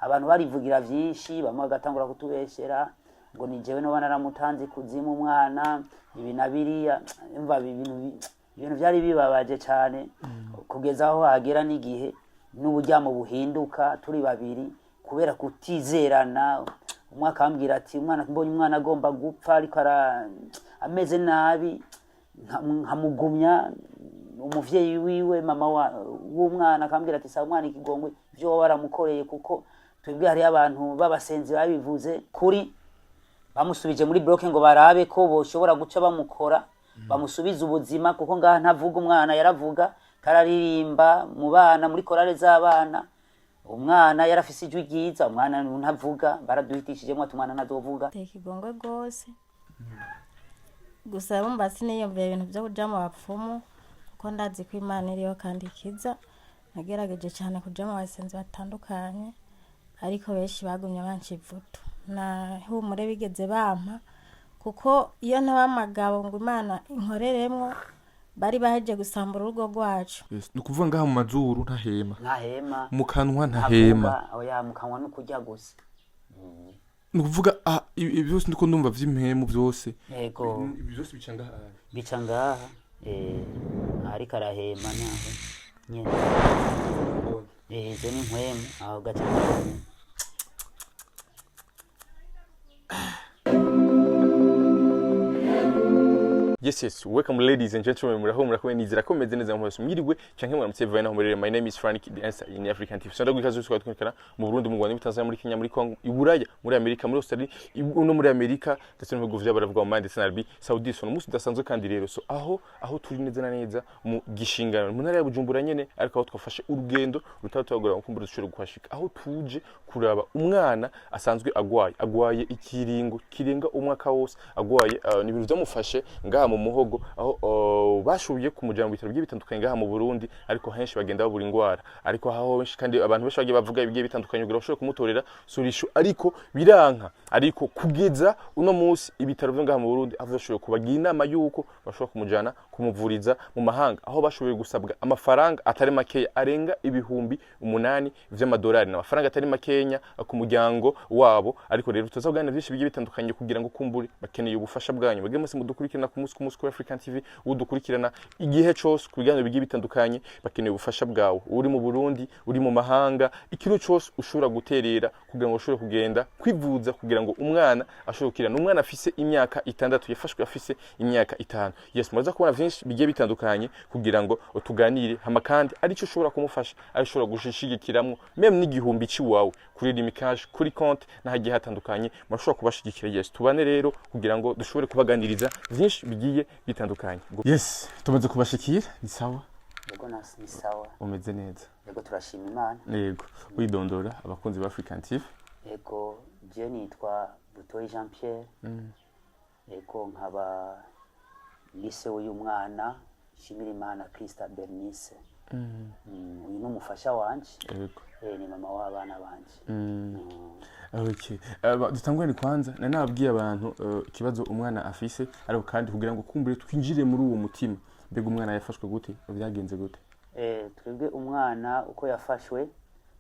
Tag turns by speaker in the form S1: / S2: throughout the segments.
S1: Abantu barivugira vyinshi, bamwe bagatangura kutubeshera ngo ni jewe noba naramutanze kuzimu umwana, ibi na biriya. Umva, ibintu vyari bibabaje cane, kugeza aho hagera n'igihe n'uburyamo buhinduka turi babiri kubera kutizerana. Umwe akambwira ati umwana, mbonye umwana agomba gupfa, ariko ameze nabi, nkamugumya. Umuvyeyi wiwe, mama w'umwana, akambwira ati: "Saba umwana ikigongwe ivyo wowe waramukoreye," kuko twebwe hariyo abantu b'abasenzi babivuze kuri bamusubije muri bloc ngo barabe ko boshobora guca bamukora bamusubiza ubuzima, kuko ngaha ntavuga. Umwana yaravuga, kararirimba mu bana, muri korale z'abana. Umwana yarafise ijwi ryiza. Umwana ntavuga, baraduhitishijemo ati umwana ntazovuga.
S2: Teka igongwe rwose. Gusa bumva siniyumviye ibintu byo kuja mu bapfumu, kuko ndazi ko Imana iriho kandi ikiza. Nagerageje cyane kuja mu basenzi batandukanye, ariko benshi bagumye banca ivutu, nta humure bigeze bampa, kuko iyo ntaba amagabo ngo Imana inkoreremwo, bari baheje gusambura urugo rwacu.
S3: Yes. Ni ukuvuga ngaha mu mazuru ntahema?
S1: Ntahema.
S3: Mu kanwa ntahema?
S1: Ntavuga, oya, mu kanwa no kurya gusa.
S3: Ni ukuvuga ibi byose ndiko ndumva vy'impemu byose,
S1: Yego.
S3: ibi byose bica ngaha?
S1: Bica ngaha, ariko arahema naho nyene. Izo ni impwemu, aho gaca ngaho nyene.
S3: Yes, welcome ladies and gentlemen. Muraho, murakomeye, nizera ko mumeze neza mwese. Mwiriwe canke muramutse bivaye naho murere. My name is Frank the Answer in African TV. Sonda gwikazo twari twikana mu Burundi, mu Rwanda, muri Tanzania, muri Kenya, muri Congo, i Buraya, muri Amerika, muri Australia, no muri Amerika ndetse no mu bihugu vy'Abarabu, mu ndetse na Arabie Saoudite. So umunsi udasanzwe kandi rero, so aho turi neza na neza mu Gishingano, mu ntara ya Bujumbura nyene, ariko aho twafashe urugendo rutari twagora kumbura dushobora kuhashika, aho tuje kuraba umwana asanzwe agwaye ikiringo kirenga umwaka wose agwaye. Ni ibintu byamufashe ngaha mu muhogo, aho bashoboye kumujyana mu bitaro bigiye bitandukanye ngaha mu Burundi, ariko henshi bagenda babura ingwara, ariko aho benshi kandi abantu benshi bagiye bavuga ibigiye bitandukanye kugira bashobore kumutorera solution, ariko biranka. Ariko kugeza uno munsi ibitaro byo ngaha mu Burundi aho bashoboye kubagira inama yuko bashobora kumujyana kumuvuriza mu mahanga, aho bashoboye gusabwa amafaranga atari makeya arenga 8000 vy'amadolari, n'amafaranga atari makenya ku muryango wabo. Ariko rero tuza kuganira byinshi bigiye bitandukanye kugira ngo kumbure bakeneye ubufasha bwanyu mwebwe mwese mudukurikirana ku munsi ku munsi kuri African TV, udukurikirana igihe cose ku biganiro bigiye bitandukanye. Bakeneye ubufasha bwawe, uri mu Burundi, uri mu mahanga, ikintu cose ushobora guterera kugira ngo ushobore kugenda kwivuza, kugira ngo umwana ashobore gukira. Ni umwana afise imyaka 6, yafashwe afise imyaka 5. Yes, muraza kubona vyinshi bigiye bitandukanye kugira ngo tuganire hama, kandi arico ushobora kumufasha, ari ushobora gushigikiramwo même n'igihumbi ciwawe kuri Lumicash, kuri compte n'ahagiye hatandukanye murashobora kubashigikira. Yes, tubane rero kugira ngo dushobore kubaganiriza vyinshi bigiye bitandukanye. Yes, tumaze kubashikira, ni sawa?
S1: Yego, ni sawa.
S3: Umeze neza?
S1: Yego, turashima Imana.
S3: Yego, widondora abakunzi ba African TV.
S1: Yego, je nitwa Butoyi Jean Pierre. Yego, nkaba lise w'uyu mwana Shimira Imana Christa Bernice. Uyu ni umufasha wanje. Ni mama w'abana banje.
S3: Okay. Dutangurane kwanza nari nababwiye abantu ikibazo umwana afise, ariko kandi kugira ngo kumbure twinjire muri uwo mutima, mbega umwana yafashwe gute, byagenze gute?
S1: Twebwe umwana uko yafashwe,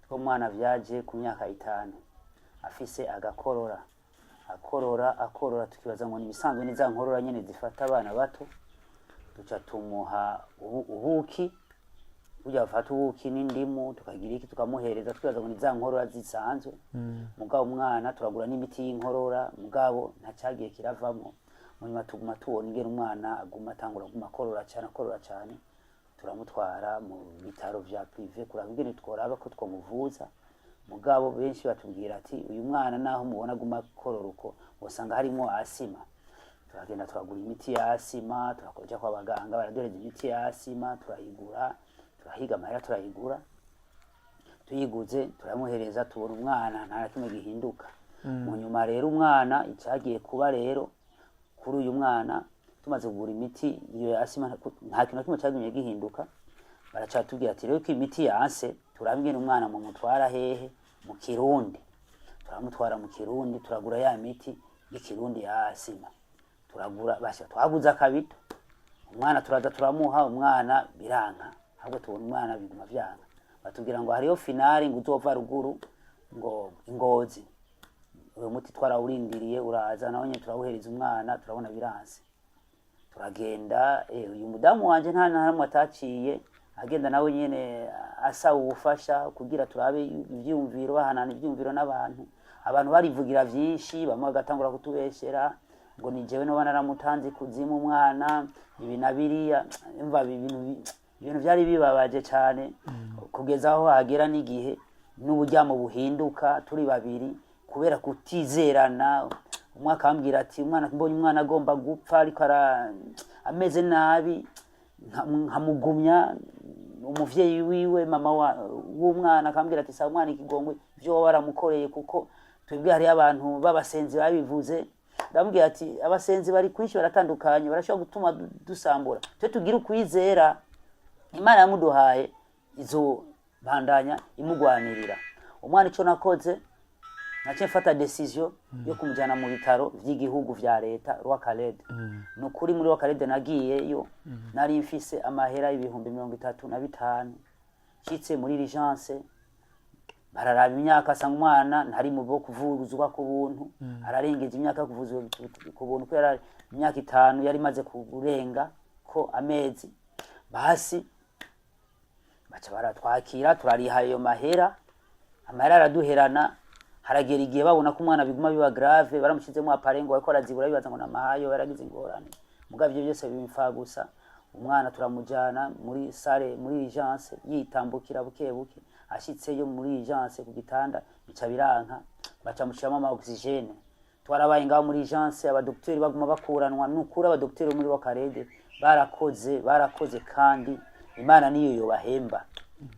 S1: two umwana vyaje ku myaka 5 afise agakorora, akorora, akorora, tukibaza ngo ni ibisanzwe, ni za nkorora nyene zifata abana bato. Duca tumuha ubuki, burya bafata ubuki n'indimu, tukagira iki, tukamuhereza, twibaza ngo ni za nkorora zisanzwe. Mugabo umwana turagura n'imiti y'inkorora, mugabo ntacagiye kiravamo. Mu nyuma tuguma tubona ingene umwana aguma atangura aguma akorora cyane, akorora cyane. Turamutwara mu bitaro vya privé kuraba ingene tworaba ko twomuvuza, mugabo benshi batubwira ati: "Uyu mwana naho mubona aguma akorora uko, usanga harimo asima." Turagenda turagura imiti ya asima, turakoja kwa baganga, baraduhereza imiti ya asima, turayigura, turahiga amahera, turayigura. Tuyiguze turamuhereza, tubona umwana nta na kimwe gihinduka. Mu nyuma rero umwana icagiye kuba rero kuri uyu mwana, tumaze kugura imiti iyo ya asima, nta kintu na kimwe cagumye gihinduka. Baracatubwira ati: "Rero ko imiti yanse, turabe ingene umwana mumutwara hehe mu Kirundi." Turamutwara mu Kirundi, turagura ya miti y'ikirundi ya asima, turagura basha, twaguze akabido. Umwana turaza turamuha, umwana biranka, ahubwo tubona umwana biguma vyanka. Batubwira ngo hariyo finari ngo uzova ruguru ngo Ngozi. Uyu muti twarawurindiriye uraza, nawe nyine turawuhereza umwana, turabona biranse. Turagenda, uyu mudamu wanje nta na hamwe ataciye agenda, nawe nyene asaba ubufasha kugira turabe ivyiyumviro, bahanana ivyiyumviro n'abantu. Abantu barivugira vyinshi, bamwe bagatangura kutubeshera ngo ni jewe noba naramutanze kuzimu umwana, ibi na biriya. Umva, ibintu vyari bibabaje cane, kugeza aho hagera n'igihe n'uburyamo buhinduka turi babiri kubera kutizerana. Umwe akambwira ati umwana, mbonye umwana agomba gupfa, ariko ameze nabi, nkamugumya. Umuvyeyi wiwe, mama w'umwana, akambwira ati saba umwana ikigongwe ivyo woba waramukoreye, kuko twebwe hariyo abantu b'abasenzi babivuze. Ndamubwira ati abasenzi bari kwinshi, baratandukanye, barashobora gutuma dusambura. Twe tugire ukwizera, Imana yamuduhaye izo bandanya imugwanirira umwana. Ico nakoze, naciye mfata décision yo kumujyana mu bitaro vy'igihugu vya leta, Roi Khaled. Ni ukuri, muri Roi Khaled nagiyeyo nari mfise amahera 35,000. Nshitse muri urgence, bararaba imyaka, asanga umwana ntari mu bo kuvuzwa ku buntu, ararengeje imyaka yo kuvuzwa ku buntu, kubera imyaka 5 yari imaze kurenga ko amezi. Basi baca baratwakira, turariha ayo mahera, amahera araduherana. Haragera igihe babona ko umwana biguma biba grave, baramushyizemo appareil ngo ariko arazibura, bibaza ngo namahayo yaragize ingorane. Mugabo ivyo byose bimfa gusa. Umwana turamujana muri salle, muri urgence, yitambukira buke buke. Ashitseyo muri urgence ku gitanda, bica biranka, baca mushiramo ama oxygène. Twarabaye ngaho muri urgence, abadokiteri baguma bakuranwa. Nukuri abadokiteri bo muri Roi Khaled barakoze, barakoze, kandi Imana niyo yobahemba.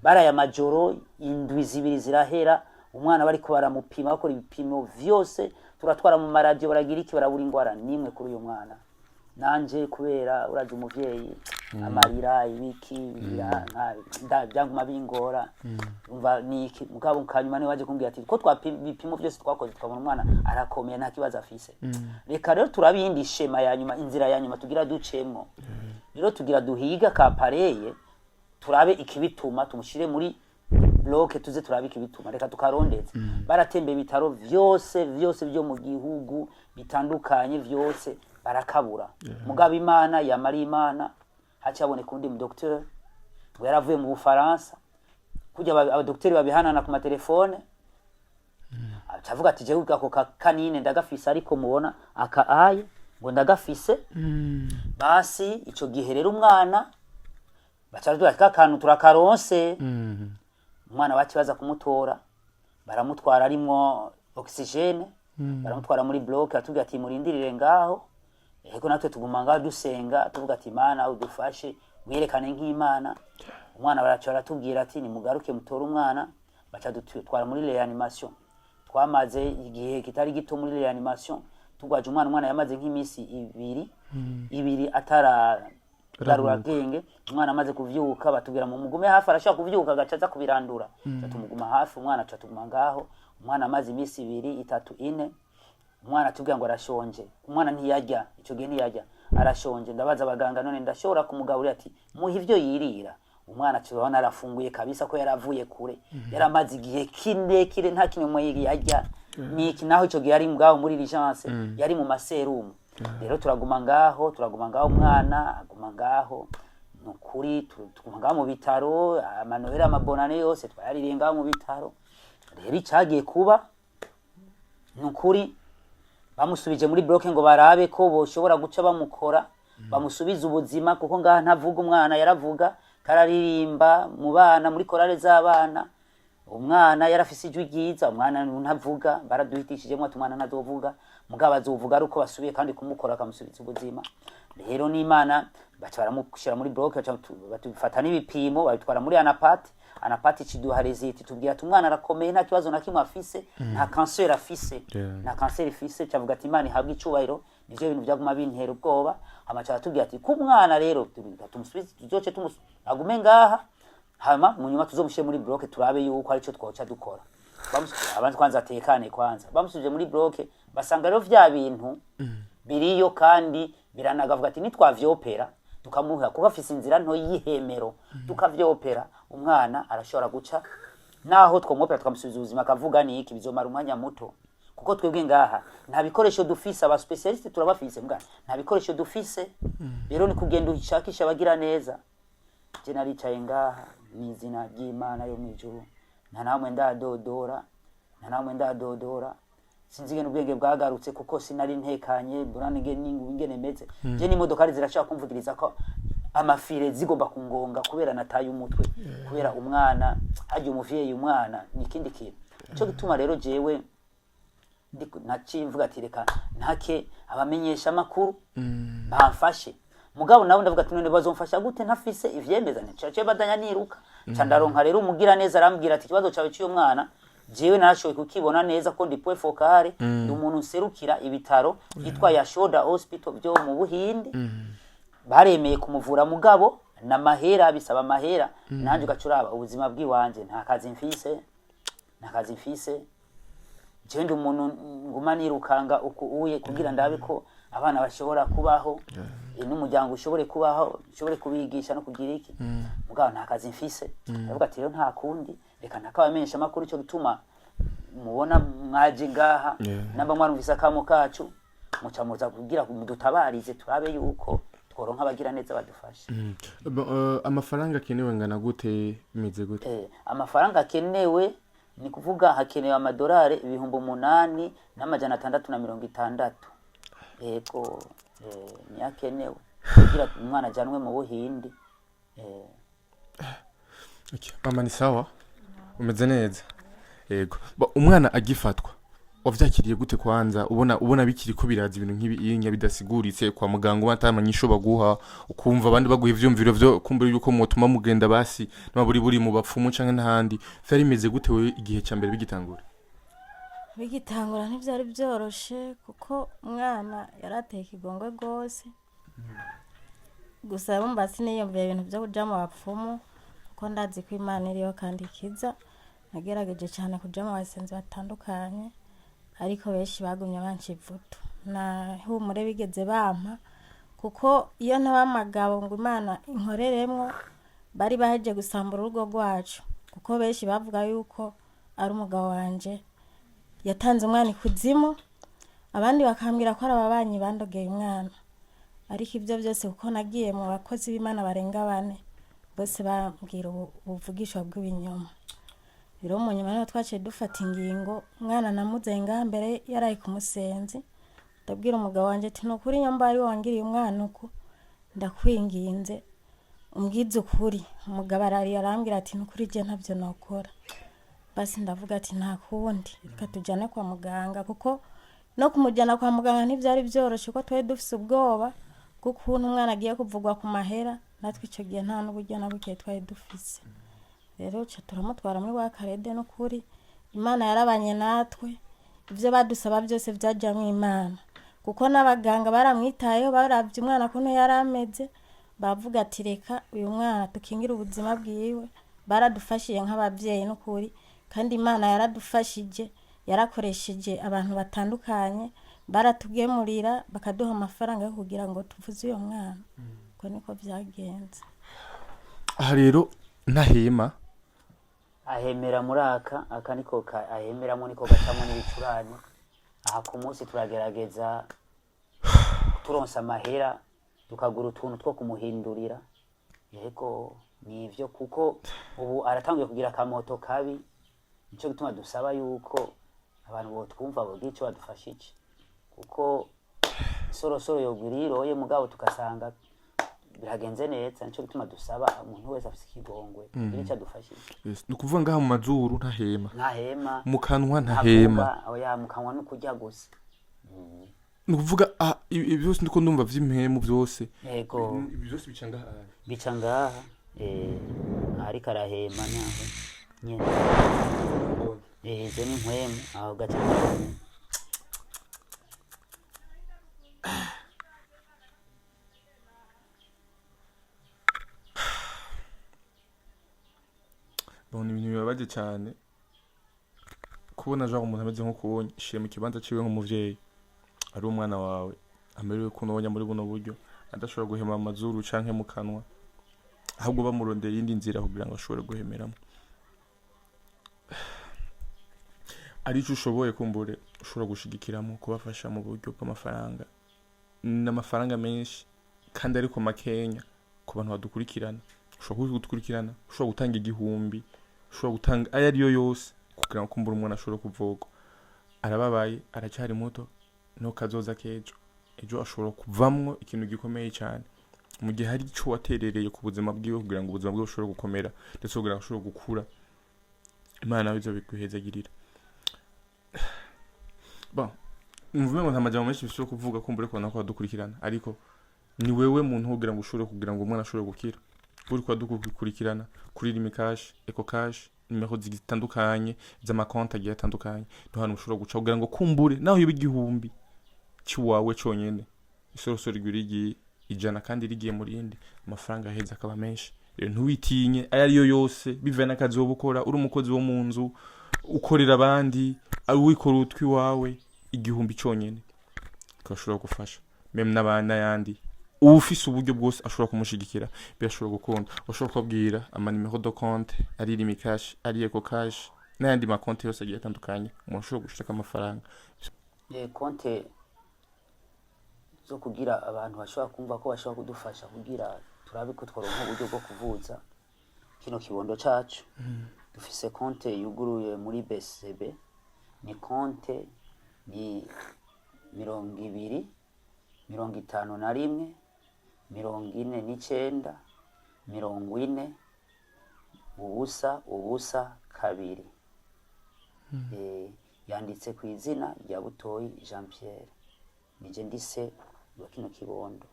S1: Baraye amajoro, indwi 2 zirahera, umwana bariko baramupima, bakora ibipimo vyose, turatwara mu maradiyo, baragira iki, barabura ingwara nimwe kuri uyu mwana. Nanje kubera urazi umuvyeyi, amarira, ibiki, byanguma bingora. Umva niki, mugabo kanyuma niwe waje kumbwira ati ko twapima ibipimo byose twakoze, tukabona umwana arakomeye, nta kibazo afise, reka rero turabindi schéma ya nyuma, inzira ya nyuma tugira ducemwo. Rero tugira duhiga ka appareil, turabe ikibituma, tumushire muri bloc, tuze turabe ikibituma, reka tukarondeze. Baratembeye ibitaro vyose vyose vyo mu gihugu bitandukanye vyose, barakabura. Mugabo Imana yamara Imana, haci haboneka undi mu docteur ngo yaravuye mu Bufaransa, kurya abadokiteri babihanana ku matelefone. Aca avuga ati jewe ako kanine ndagafise, ariko mubona aka aye ngo ndagafise. Basi ico gihe rero umwana baca baratubwira ati ka kantu turakaronse. Umwana baci baza kumutora, baramutwara arimwo oxygène, baramutwara muri bloc. Atubwira ati murindirire ngaho. Ego, natwe tuguma ngaho dusenga, tuvuga ati Imana udufashe, werekane nk'Imana. Umwana baraca baratubwira ati nimugaruke mutore umwana. Baca dutwara muri réanimation. Twamaze igihe kitari gito muri réanimation tugwaje umwana. Umwana yamaze nk'iminsi 2 atara garura bwenge. Umwana amaze kuvyuka, batubwira mu mugume hafi, arashobora kuvyuka agaca aza kubirandura. Ca tumuguma hafi umwana, ca tuguma ngaho. Umwana amaze iminsi 2, 3, 4, umwana atubwira ngo arashonje. Umwana ntiyarya ico gihe, ntiyarya, arashonje. Ndabaza abaganga, none ndashobora kumugaburira? Ati muha ivyo yirira. Umwana tubona arafunguye kabisa, ko yaravuye kure, yaramaze igihe kirekire nta kintu yarya niki. Naho ico gihe yari ngaho muri urgence, yari mu maserumu. Rero turaguma ngaho, turaguma ngaho, umwana aguma ngaho. Nukuri tuguma ngaho mu bitaro, amanohera, amabonane yose twayaririye ngaho mu bitaro. Rero icagiye kuba, nukuri bamusubije muri bloc ngo barabe ko boshobora guca bamukora, bamusubiza ubuzima, kuko ngaha ntavuga. Umwana yaravuga, kararirimba mu bana, muri korale z'abana. Umwana yarafise ijwi ryiza. Umwana ntavuga, baraduhitishijemo ati umwana ntazovuga, mugabo azovuga ari uko basubiye kandi kumukora, akamusubiza ubuzima. Rero n'Imana, baca baramushyira muri bloc, baca batufata n'ibipimo, babitwara muri anapath. Anapath ikiduha résultat, tubwira ati umwana arakomeye, nta kibazo na kimwe afise, nta kanseri afise. Nta kanseri ifise. Cavuga ati Imana ihabwe icubahiro. Nivyo bintu vyaguma bintera ubwoba. Hama aratubwira ati ko umwana rero tumusubize, tuzoce agume ngaha, hama mu nyuma tuzomushyire muri bloc, turabe yuko arico twoca dukora. Abanze kwanza atekane kwanza. Bamusubije muri bloc, basanga rero vya bintu biriyo kandi biranagavuga ati nitwavyopera tukamuha, kuko afise inzira nto y'ihemero, tukavyopera umwana arashobora guca. Naho twomwopera tukamusubiza ubuzima akavuga ni iki, bizomara umwanya muto, kuko twebwe ngaha nta bikoresho dufise. Aba spécialistes turabafise, mbwa nta bikoresho dufise. Rero ni kugenda ushakisha abagira neza. Je naricaye ngaha n'izina ry'Imana yo mw'ijuru, nta namwe ndadodora, nta namwe ndadodora. Sinzi ingene ubwenge bwagarutse, kuko sinari ntekanye. Mbona ingene meze je, n'imodokari zirashaka kumvugiriza ko amafire zigomba kungonga, kubera nataye umutwe, kubera umwana. Harya umuvyeyi, umwana ni ikindi kintu. Nico gituma rero jewe naciye mvuga ati reka ntake abamenyesha amakuru bamfashe. Mugabo nabo ndavuga ati none bazomfasha gute ntafise ivyemeza? Ncaciye badanya niruka, nca ndaronka rero umugira neza, arambwira ati ikibazo cawe cy'uyo mwana jewe narashoboye kukibona neza, ko ndi point focal, ndi umuntu nserukira ibitaro byitwa Yashoda Hospital byo mu Buhinde. Baremeye kumuvura, mugabo namahera, bisaba amahera. Nanjye ugaca uraba ubuzima bw'iwanje, nta kazi mfise, nta kazi mfise. Jewe ndi umuntu nguma nirukanga uku uye kugira ndabe ko abana bashobora kubaho, n'umuryango ushobore kubaho, ushobore kubigisha no kugira iki, mugabo nta kazi mfise. Ndavuga ati rero nta kundi, reka ntakabamenyesha amakuru. Ico gituma mubona mwaje ngaha. Namba mwarumvise akamo kacu, muca muza kugira mudutabarize, turabe yuko tworonka abagira neza badufasha.
S3: Bon, amafaranga akenewe ngana gute, bimeze gute?
S1: Amafaranga akenewe, ni kuvuga hakenewe amadolari 8660. Yego, niyo akenewe kugira umwana ajyanwe mu Buhindi.
S3: Okay. Mama, ni sawa, umeze neza? Yego. Umwana agifatwa wavyakiriye gute? Kwanza ubona bikiri ko biraza ibintu nk'ibi inya bidasiguritse kwa muganga, ubona atamanyisho baguha, ukumva abandi baguha ivyumviro vyo kumbura yuko mutuma mugenda basi n'aburi buri mu bapfumu canke n'ahandi, vyari bimeze gute wewe igihe ca mbere bigitangura?
S2: Bigitangura ntibyari byoroshe, kuko umwana yarateye ikigongwe rwose. Gusa bumva siniyumviye ibintu byo kuja mu bapfumu, kuko ndazi ko Imana iriho kandi ikiza. Nagerageje cyane kuja mu basenzi batandukanye, ariko benshi bagumye banca ivutu, nta humure bigeze bampa, kuko iyo ntaba amagabo ngo Imana inkoreremwo, bari baheje gusambura urugo rwacu, kuko benshi bavuga yuko ari umugabo wanje yatanze umwana ikuzimu, abandi bakambwira ko ari ababanyi bandogeye umwana. Ariko ibyo byose, kuko nagiye mu bakozi b'Imana barenga bane, bose bambwira ubuvugishwa bw'ibinyoma. Rero mu nyuma niho twaciye dufata ingingo. Umwana namuzanye ngaha mbere yaraye ku musenzi. Ndabwira umugabo wanje ati ni ukuri, nyamba ari wangiriye umwana uku, ndakwinginze umbwize ukuri. Umugabo ararira, arambwira ati ni ukuri je ntabyo nokora. Basi ndavuga ati nta kundi, reka tujyane kwa muganga, kuko no kumujyana kwa muganga ntibyari byoroshye, kuko twari dufise ubwoba bw'ukuntu umwana agiye kuvugwa ku mahera, natwe icyo gihe nta n'uburyo na buke twari dufise. Rero ca turamutwara muri wa karede. N'ukuri Imana yarabanye natwe, ibyo badusaba byose byajyamo Imana, kuko n'abaganga baramwitayeho, barabye umwana ukuntu yari ameze, bavuga ati reka uyu mwana dukingire ubuzima bwiwe. Baradufashije nk'ababyeyi n'ukuri, kandi Imana yaradufashije, yarakoresheje abantu batandukanye, baratugemurira, bakaduha amafaranga yo kugira ngo tuvuze uyo mwana. Uko niko byagenze.
S3: Aha rero ntahema?
S1: Ahemera muri aka niko ahemeramo, niko gacamo n'ibicurane. Aha ku munsi turagerageza turonsa amahera, tukagura utuntu two kumuhindurira. Yego, nivyo, kuko ubu aratanguye kugira akamoto kabi. Nico gituma dusaba yuko abantu botwumva bogira ico badufashije, kuko isorosoro yogwira iroye, mugabo tugasanga biragenze neza. Nico gituma dusaba umuntu wese afise ikigongwe kugira ico adufashije.
S3: Yes. Ni ukuvuga ngaha mu mazuru ntahema?
S1: Ntahema.
S3: Mu kanwa ntahema?
S1: Ntavuga, oya, mu kanwa no kurya gusa.
S3: Ni ukuvuga ibi byose ndiko ndumva vy'impemu byose,
S1: Yego.
S3: ibi byose bica ngaha?
S1: Bica ngaha, ariko arahema naho nyene. Izo ni impwemu, aho gaca ngaho nyene.
S3: Bon, ni ibintu bibabaje cyane kubona genre umuntu ameze nko kubonye shira mu kibanza ciwe nk'umuvyeyi, ari umwana wawe amerewe kunonya muri buno buryo, adashobora guhema amazuru canke mu kanwa, ahubwo bamurondera iyindi nzira kugira ngo ashobore guhemeramo. Ari ico ushoboye, kumbure ushobora gushigikiramo, kubafasha mu buryo bw'amafaranga, n'amafaranga menshi kandi ariko makenya ku bantu badukurikirana. Ushobora kudukurikirana, ushobora gutanga 1000, ushobora gutanga ayo ariyo yose kugira ngo kumbure umwana ashobore kuvurwa. Arababaye, aracyari muto, no kazoza k'ejo ejo ashobora kuvamwo ikintu gikomeye cyane mu gihe hari ico waterereye ku buzima bwiwe, kugira ngo ubuzima bwiwe bushobore gukomera, ndetse kugira ngo ashobore gukura. Imana nawe izobiguhezagirira. Bon, mvume ngo nta majambo menshi bishobora kuvuga kumbure kubona ko badukurikirana, ariko ni wewe muntu kugira ngo ushobore kugira ngo umwana ashobore gukira. Uri kubadukurikirana kuri Lumicash, Ecocash, nimero zitandukanye z'amakonti agiye atandukanye, niho hantu ushobora guca kugira ngo kumbure naho yoba 1000 cy'iwawe cyonyene, isorosoro igura igiye 100 kandi rigiye mu rindi, amafaranga aheza akaba menshi. Rero ntiwitinye, ayo ariyo yose, bivaye n'akazi woba ukora, uri umukozi wo mu nzu, ukorera abandi, ari uwikorera utwi wawe, 1000 cyonyene kashobora gufasha même n'abandi n'ayandi. Ufise uburyo bwose ashobora kumushigikira, birashobora gukunda. Ushobora kubabwira amanimero de compte, ari Lumicash, ari Ecocash, n'ayandi makonti yose agiye atandukanye umuntu ashobora gushirako amafaranga.
S1: Konte zo kugira abantu bashobora kumva ko bashobora kudufasha kugira turabe ko tworonka uburyo bwo kuvuza kino kibondo cacu. Dufise konte yuguruye muri BCB, ni konte ni 20 51 49 40 0 0 2. Yanditse ku izina rya Butoyi Jean Pierre, nije ndise wa kino kibondo.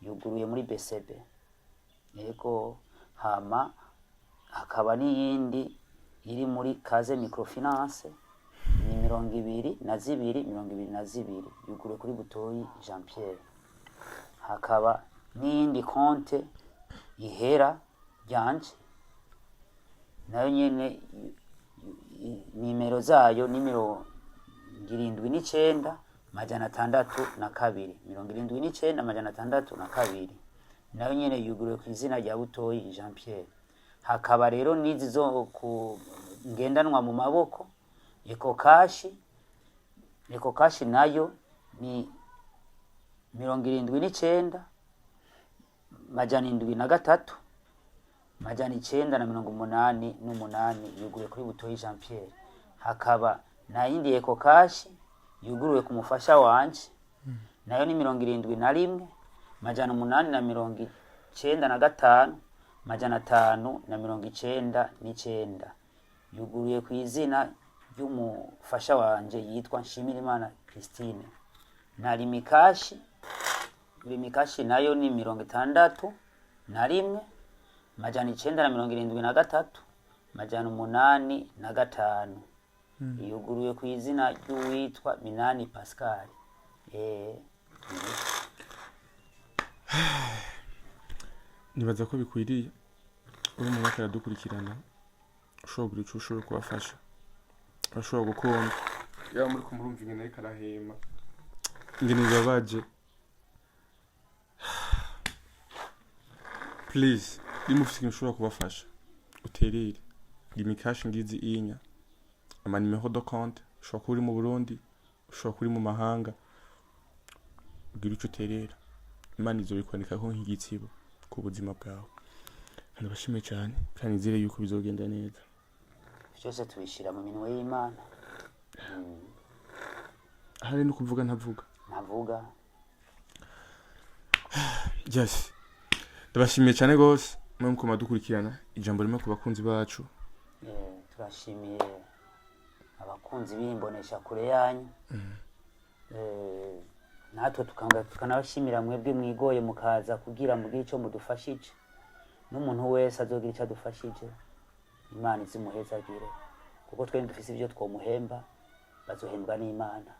S1: Yuguruye muri BCB. Yego, hama hakaba n'iyindi iri muri Kaze Microfinance, ni 22 22, yuguruye kuri Butoyi Jean Pierre. Hakaba n'iyindi konte ihera ryanje, nayo nyene nimero zayo ni 79 602, 79 602, nayo nyene yuguruye ku izina rya Butoyi Jean Pierre. Hakaba rero n'izi zo ku ngendanwa mu maboko, Ecocash. Ecocash nayo ni 79 703 988, yuguruye kuri Butoyi Jean Pierre. Hakaba na yindi Ecocash yuguruye ku mufasha wanje, nayo ni 71 895 599, yuguruye ku izina ry'umufasha wanje yitwa Nshimirimana Christine. Na Lumicash, Lumicash nayo ni 61 973 805, yuguruye ku izina ry'uwitwa Minani Pascal.
S3: Nibaza ko bikwiriye uri umuntu ariko aradukurikirana, ushobora kugira ico ushobora kubafasha, urashobora gukunda. Yaba muri ko murumva ingene ariko arahema, ingene bibabaje. Please, niba ufise ikintu ushobora kubafasha, uterere Lumicash, ngizi inya amanimero de compte. Ushobora kuba uri mu Burundi, ushobora kuba uri mu mahanga, ugira ico uterera, Imana izobikwanikaho nk'igitsibo ku buzima bwawe. Kandi bashimiye cyane, kandi nizere yuko bizogenda neza.
S1: Byose tubishira mu minwe y'Imana.
S3: Ahari no kuvuga ntavuga.
S1: Ntavuga.
S3: Yes, ndabashimiye cyane rwose mwe mukoma dukurikirana. Ijambo rimwe ku bakunzi bacu.
S1: Turashimiye abakunzi b'imbonesha kure yanyu. Natwe tukanabashimira mwebwe mwigoye mukaza kugira mugire icyo mudufashije. N'umuntu wese azogira icyo adufashije, Imana izimuhezagire, kuko twe dufise ibyo twomuhemba, bazohembwa n'Imana.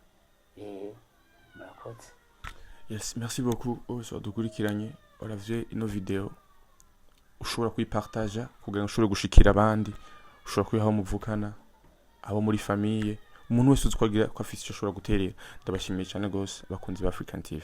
S1: Murakoze.
S3: Yes, merci beaucoup bose wadukurikiranye, waravye ino video. Ushobora kuyipartaja kugira ngo ushobore gushikira abandi, ushobora kuyiha abo muvukana, abo muri famille, umuntu wese uzi ko agira ko afise icyo ashobora guterera. Ndabashimiye cyane rwose, abakunzi ba African TV.